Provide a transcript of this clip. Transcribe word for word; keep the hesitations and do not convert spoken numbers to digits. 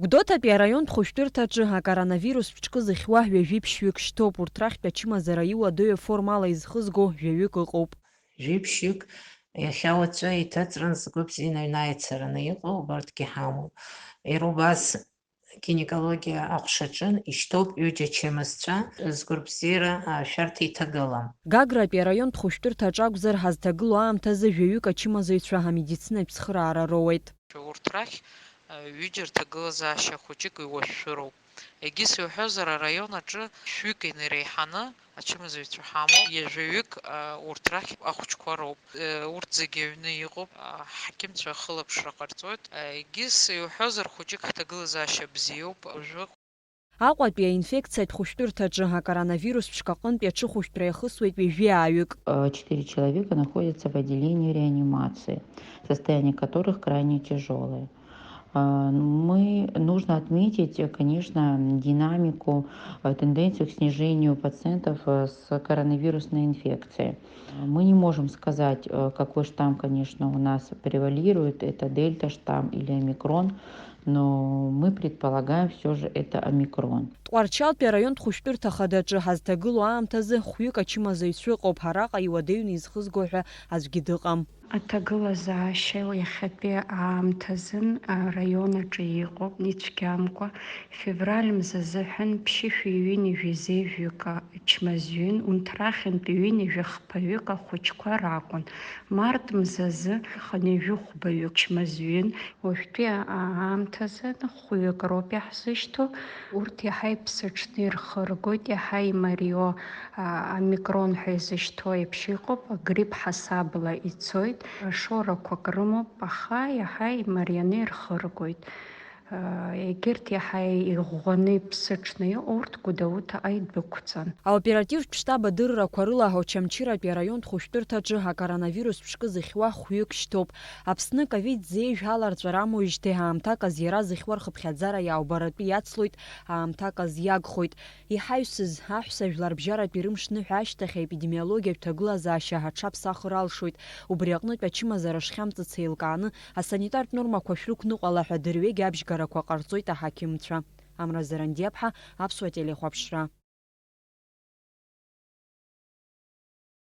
Гәдоуҭатәи араионтә хәышәтәырҭаҿы акоронавирус ԥшкы зыхьуа ҩажәи ԥшьҩык шьҭоуп, урҭ рахьтә ачымазара иуадаҩу аформала изхызго жәаҩык ыҟоуп. Жәиԥшьҩык иахьа уаҵәы иҭыҵран згәы бзианы аҩны ааицараны иҟоу убарҭгьы ҳамоуп. Иара убас гинекологиа аҟәшаҿы ишьҭоуп ҩыџьа чымазцәа, згәырбзиара, а, шәарҭа иҭагылам. Гагратәи араионтә хәышәтәырҭаҿы акәзар, ҳазҭагылоу аамҭазы жәаҩык ачымазаҩцәа амедицинатә цхыраара роуеит. Урҭ рахь, а, ҩыџьа рҭагылазаашьа хәыҷык иуашәшәыроуп. Егьыс иуҳәозар, араион аҿы шәҩык инареиҳаны ачымазаҩцәа ҳамоуп, ҩажәаҩык, а, урҭ рахь ахәыҷқәа роуп. Э, урҭ зегьы аҩны иҟоуп, а, ҳақьымцәа ахылаԥшра ҟарҵоит. А, егьыс иуҳәозар, хәыҷык ҳҭагылазаашьа бзиоуп, уажәы. Аҟәатәи аинфекциатә хәышәтәырҭаҿы акоронавирус ԥшк аҟынтәи аҽыхәышәтәра иахысуеит ҩажәи ааҩык. Э, четыре человека находятся в отделении реанимации, состояние которых крайне тяжелое. А, мы, нужно отметить, э, конечно, динамику, э, тенденцию к снижению пациентов, э, с коронавирусной инфекцией. Мы не можем сказать, э, какой штамм, конечно, у нас превалирует, это дельта штамм или омикрон, но мы предполагаем всё же это омикрон. Тҟәарчалтәи араионтә хәышәтәырҭа хадаҿы ҳазҭагылоу аамҭазы хәҩык ачымазаҩцәа ыҟоуп, араҟа иуадаҩны изхызго ҳәа аӡәгьы дыҟам. Аҭагылазаашьа иахьатәи аамҭазын араион аҿы иҟоуп, ицәгьамкәа, февраль мза азыҳәан ԥшьышәи ҩынҩажәи зеижәҩык ачмазаҩын, унҭрахьынтә ҩынҩажәи хԥаҩык ахәыҷқәа ракәын, март мза азы хынҩажәи хәбаҩык чмазаҩын, уажәтәи аамҭазын хәҩык роуп иаҳзышьҭоу, урҭ иаҳа иԥсыҽны ирхыргоит, иаҳа имарио, а, омикрон ҳәа изышьҭоу еиԥш иҟоуп, агрипп ҳасабла ицоит, ашорақәак рымоуп, аха иаҳа имарианы ирхыргоит. А, егьырҭ иаҳа иӷәӷәаны иԥсыҽны иҟоу урҭ Гәдоуҭаҟа идәықәҵан. Аоперативтә штаб адыррақәа рыла Очамчыратәи араионтә хәышәтәырҭаҿы акоронавирус ԥшкы зыхьуа хәҩык шьҭоуп. Аԥсны ковид зеижә аларҵәара амоуижьҭеи аамҭак азиара зыхьуа рхыԥхьаӡара иаубаратәы иацлоит, аамҭак азиагхоит. Иҳаҩсыз, аҳәса жәларбжьаратәи рымш ныҳәа ашьҭахь аепидемиологиатә ҭагылазаашьа аҽаԥсахыр алшоит. Убри аҟнытә ачымазара шхьамҵыц еилкааны, асанитартә нормақәа шәрықәныҟәала ҳәа дырҩегь абжьгарақәа ҟарҵоит аҳақьымцәа. Амра Зарандиаԥҳа, Аԥсуа телехәаԥшра.